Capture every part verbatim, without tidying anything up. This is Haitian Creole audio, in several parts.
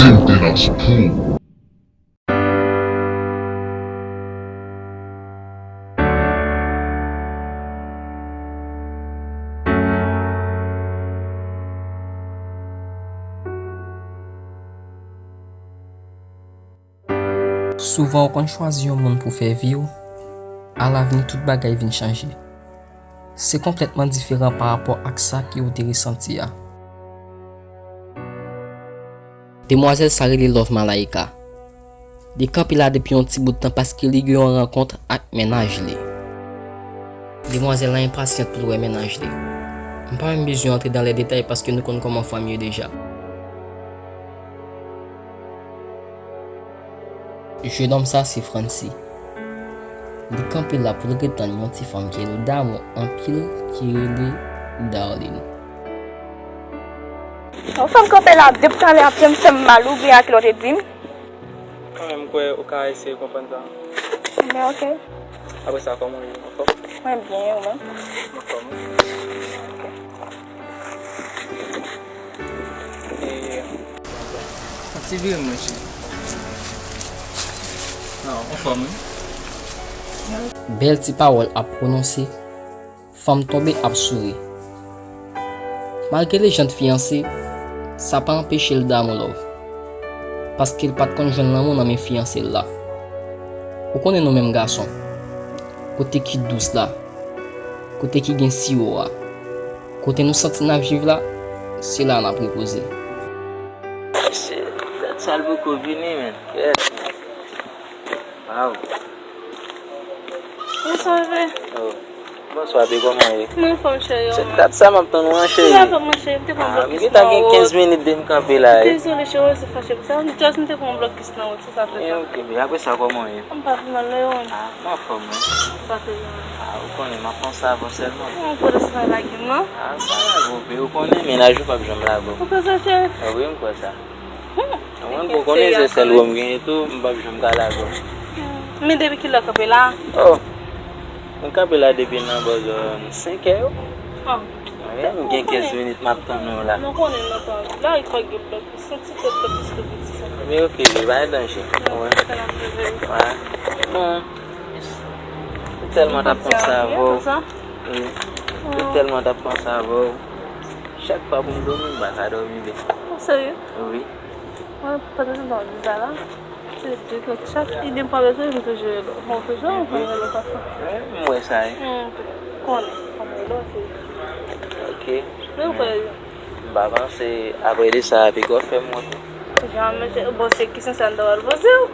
Maintenance Pro. Souvan ou konn chwazi yon moun pou fè vi w, alavni tout bagay vin chanje. Se konplètman diferan pa rapò ak sa ke ou te resanti a. Demwazèl sa rele Love Malaika. Li kanpe la depi yon ti bout tan paske li gen yon rankont ak mennaj li. Demwazèl la enpasyant pou l wè mennaj li. M pa menm bezwen antre dan lè detay paske nou konn kòman fanm ye deja. Jenòm sa se Francy. Li kanpe la pou l ret tann yon ti fanm ke l damou anpil ki rele Darline. Yon fanm kanpe la depi talè ap fè m fè m mal oubyen a ki lè w te di m? Kanmenm, m kwè ou ka eseye konprann sa. Men oke. Apre sa, kòman w ye? Anfòm? Mwen byen, ou menm? Anfòm. Oke. E, an ti vire m, monchè. Non, anfòm, wi. Bèl ti pawòl ap pwononse, fanm tonbe ap souri. Malgre Lejand fiyanse, sa pa anpeche l damou Love. Paske l pa t konn jwenn lanmou nan men fiyanse l la. Ou konnen nou menm gason. Kote ki dous la. Kote ki gen siwo a. Kote nou santi n ap viv la, se la n ap repoze. Shit, dat sa l poko vini, man. Yes, man. Waw. Bonswa, bebe. Oh. Bonswa, babe, kòman w ye? Mwen anfòm, cheri. Se dat sa m ap tann ou an, cheri. Ou anfòm, cheri? M te pran blòkis nan wòt. Ah, m gentan gen kenz minit depi m kanpe la, wi. Dezole, cheri, ou se fache pou sa. Just m te pran blòkis nan wòt, se sa fè sa. Eh, ok, babe, apre sa, kòman w ye? M pa pi mal, non, yo. Ah, m anfòm, wi. Sa fè sa. Ah, ou konnen, m ap panse avè w sèlman. Ou konnen sa lage m, non? Ah, m pa lage w, babe, ou konnen, mennaj ou p ap janm lage w. Ou kwè sa, cheri? Ah, wi, m kwè sa. Hmm. Mwen, bon, konnen se sèl ou m genyen tou, m p ap janm ka lage w. Hmm. Men depi kilè w kanpe la? Oh, mwen kanpe la depi nan bò zòn senkè yo. Oh. Wi, m gen kenz minit m ap tann ou la. Nou konnen nan tan la, il fò gen blòkis, yon ti pèp blòkis tou piti sa. Men oke, li pa danje. Wi. Sa n ap fè. Wi. Bon, m tèlman t ap panse avè w. Wi. M tèlman t ap panse avè w. Chak fwa pou m dòmi, m pa ka dòmi byen. Ou serye? Wi. Mwen, pandan se tan di sa la, se de ke chak ide m pa bezwen, m toujou rele w. Mwen toujou, mwen rele w pafwa. Wi, m wè sa, wi. Hmm, konnen, kòman rele w, se. Ok. Men ou kwè. M pa panse, apre de sa, pi gwo fè m wont. Jan, men, bon, se kesyon sa m ta pral poze w.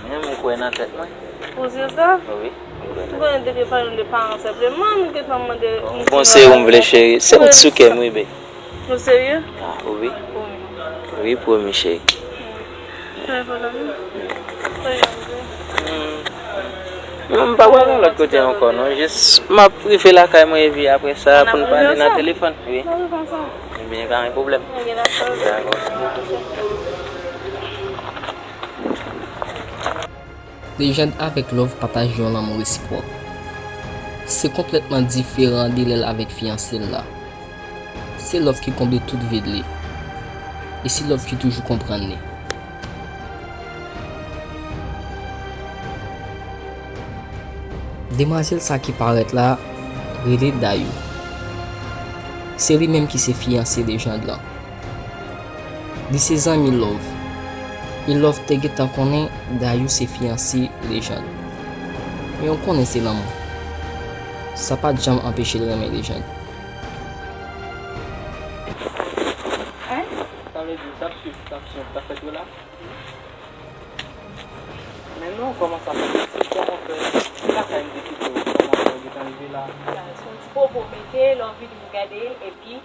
Men m kwè nan tèt mwen. Poze w sa? Wi, m kwè nan tèt mwen. Bon, depi pa yon de paran senpleman, nou gentan mande. Bon, se ou m vle, cheri. Se ou k sou kè m, wi, babe. Ou serye? Ah, wi. Pwomi. Wi, pwomi, cheri. Hmm. Fè fò nan men. Fè yon de. Hmm. Non, m pa pral yon lòt kote ankò, non. Jis, m ap rive lakay mwen, epi apre sa, pou n pale nan telefòn. Wi. Nan telefòn sa. Ebyen, pa gen pwoblèm. Ok, dakò. Dakò. Lejand avèk Love pataje yon lanmou resipwòk. Se konplètman diferan de lè l avèk fiyanse l la. Se Love ki konble tout vid li. E se Love ki toujou konprann li. Demwazèl sa ki parèt la rele Dayou. Se li menm ki se fiyanse Lejand lan. Li se zanmi Love. E Love te gentan konnen Dayou se fiyanse Lejand. Men ou konnen se lanmou. Sa pa t janm anpeche l renmen Lejand. Hein? Sa vle di, t ap swiv aksyon k t ap fèt yo la? Men non, kòman sa fè? Se kòman fè? Se lakay m te kite w, kòman fè w gentan rive la? Se yon ti popo mete, lè w vini m gade l, epi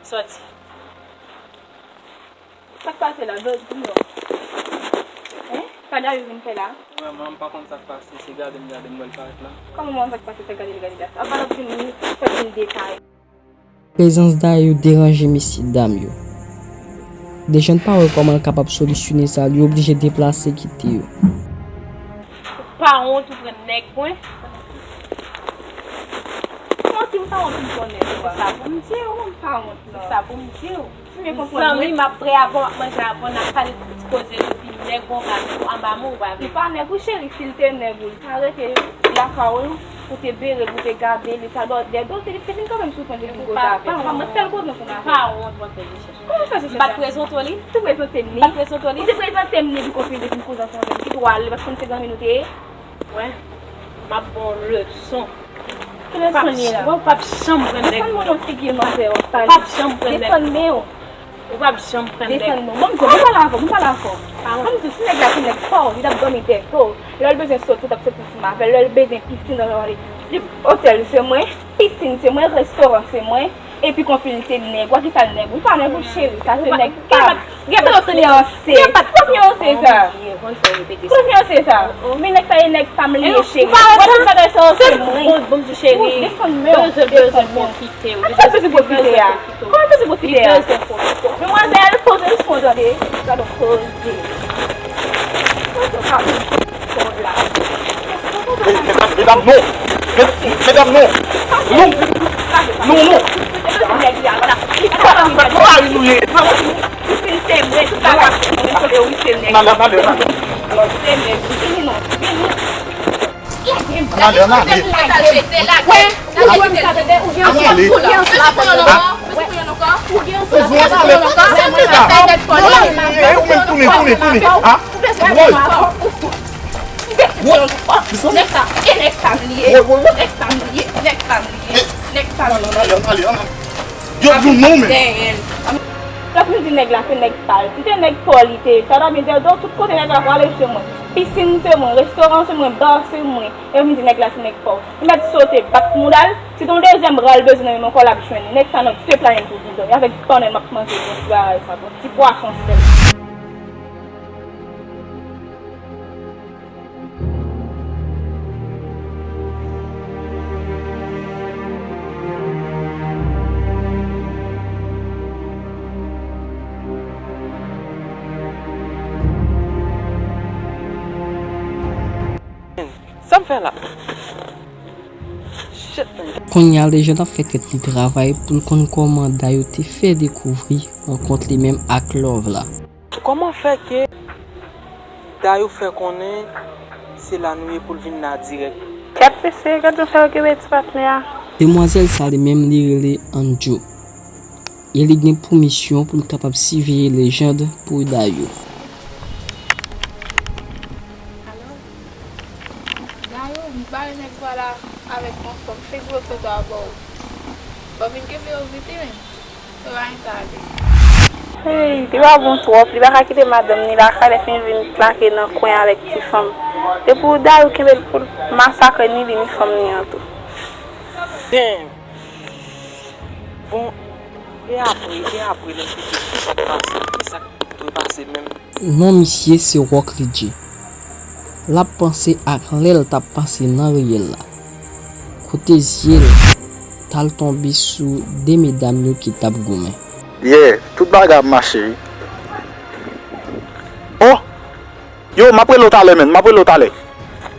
sòti. Sa k pase la, Dòd, di m non? Hein? Sa Dayou vin fè la? Vrèman, m pa konn sa k pase, se gade m gade m wè l parèt la. Kòman sa k pase, se gade l gade la? Apa n ap vin fè vin detay? Prezans Dayou deranje mesyedam yo. Lejand pa wè kòman l kapab solisyone sa, li oblije deplase kite yo. Ou pa wont ou pran nèg mwen? Mwen ki m pa wont m pran nèg ou a? Se sa pou m di w, m pa wont non. Se sa pou m di w. Zanmi, m ap prè avè w, m ap manje avè w, n ap pale de ti koze yo, epi nèg bon bagay, ou anba men ou pa vle. Li pa nèg ou cheri, si l te nèg ou, li pa rete lakay ou, pou te bere l, pou te gade l, li ta dò dèyè do l, te li te vin kanmenm sou pwen, te vin koze avè l. Pa wont, mwen fè l koze ansanm avè l. Pa wont, mwen fè l chèche. Kòman fè chèche sa? M pa t prezante w li? M te prezante m li. M pa t prezante w li? M te prezante m li, epi konfini te vin koze ansanm avè l. Ki dwa l, li pa t konn se zanmi nou te ye? Wè, m ap ba w leson. Ki leson li ye la? Wè, w p ap janm pran nèg. Desann mwen nan figi manzè, w ap pale. W p ap janm pran nèg. Desann men w. Ou p ap janm pran nèg. Desann men w. Ban m di w, ban m pale avè w, ban m pale avè w. Ban m di w, si nèg la se nèg pa w, li t ap dòmi dèyè do w. Lè l bezwen soti, w t ap soti ansanm avè l. Lè l bezwen pisin, w t ap ale. Li, otèl se mwen, pisin se mwen, restoran se mwen. Epi konfini se nèg, w a ki sa l nèg? Ou pa nèg ou cheri, sa se nèg pa m. Konfyans se sa. Konfyans se sa. Men nèg sa e nèg pa m li ye cheri. Ou pa wè tout bagay sa yo se mwen. Bon, bon, cheri. Desann men w, desann men w. Kòman fè bezwen pwofite a? Kòman fè bezwen pwofite a? Demwazèl, poze l sou mwen tande. Gade yon koze. Medam, medam, non! Med-, medam, non! Non! Non, non! Mari nou ye! N ale, n ale, n ale. N ale, n ale. An ale. Ou gen yon sèl. Ou gen yon sèl. Ou gen yon sèl. Ou gen yon sèl. Ou gen yon sèl. Ou gen yon sèl. Woy! Woy! Nèg sa, e nèg pa m li ye. Woy, woy, woy! Nèg pa m li ye. Nèg pa m li ye. Nèg pa m li ye. N ale, n ale, n ale. Yo di w non, men. Dèyè l. Lè w fin di nèg la se nèg pa l. Si se nèg pa w li te ye, sa ta vle di, donk, tout kote nèg la prale, se mwen. Pisin se mwen, restoran se mwen, ba se mwen. E w vin di nèg la se nèg pa w. Li mèt sote, bat mouda l. Si se yon dezyèm bra l bezwen nan men m ankò, l ap jwenn li. Nèg sa nan de planèt pou dizon. E avèk bannann m ap manje yon ti bagay sa, bon, ti pwason sèl. Sa m fè la? Shit, man. Kounye a, Lejand ap fè tèt li travay pou l konn kòman Dayou te fè dekouvri rankont li menm ak Love la. Kòman fè ke Dayou fè konnen se la nou ye pou l vin la dirèk? Kèt mesye, gad jan fè yo kenbe ti patnè a. Demwazèl sa li menm li rele Anjo. E li gen pou misyon pou l kapab siveye Lejand pou Dayou. Alo? Dayou, m bare nèg sa la avèk yon fanm, fè gwo foto a ba w. Ban m vin kenbe yo vite, men. Yo pa gen sa ale. Hey, li pa bon twòp, li pa ka kite madanm ni lakay, lè fin vin plake nan kwen avèk ti fanm. Depi w Dayou kenbe l pou l masakre ni li ni fanm ni an tou. Damn! Bon, e apre, e apre lè m kite, kisa k pase? Kisa k dwe pase menm? Non misye se Rock Lidje. L ap panse ak lè l t ap pase nan riyèl la, kote zye l t al tonbe sou de medam yo ki t ap goumen. Yeah, tout bagay ap mache wi. Oh! Yo, m ap rele w talè, menn, m ap rele w talè.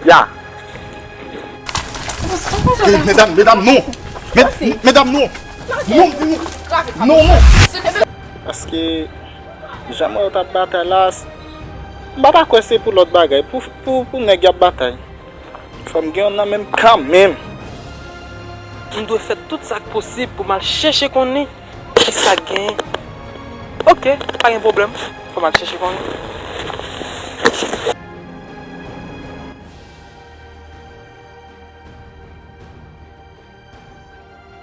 Ya. Medam, medam, non. Med-, medam, non. Non, non. Non, non. Paske jan m wè yo t ap batay la, m pa ta kwè se pou lòt bagay, pou, pou, pou nèg y ap batay. Fò m gen youn nan men m kanmenm. M dwe fè tout sa k posib pou m al chèche konnen kisa k genyen. Oke, pa gen pwoblèm. Fò m al chèche konnen.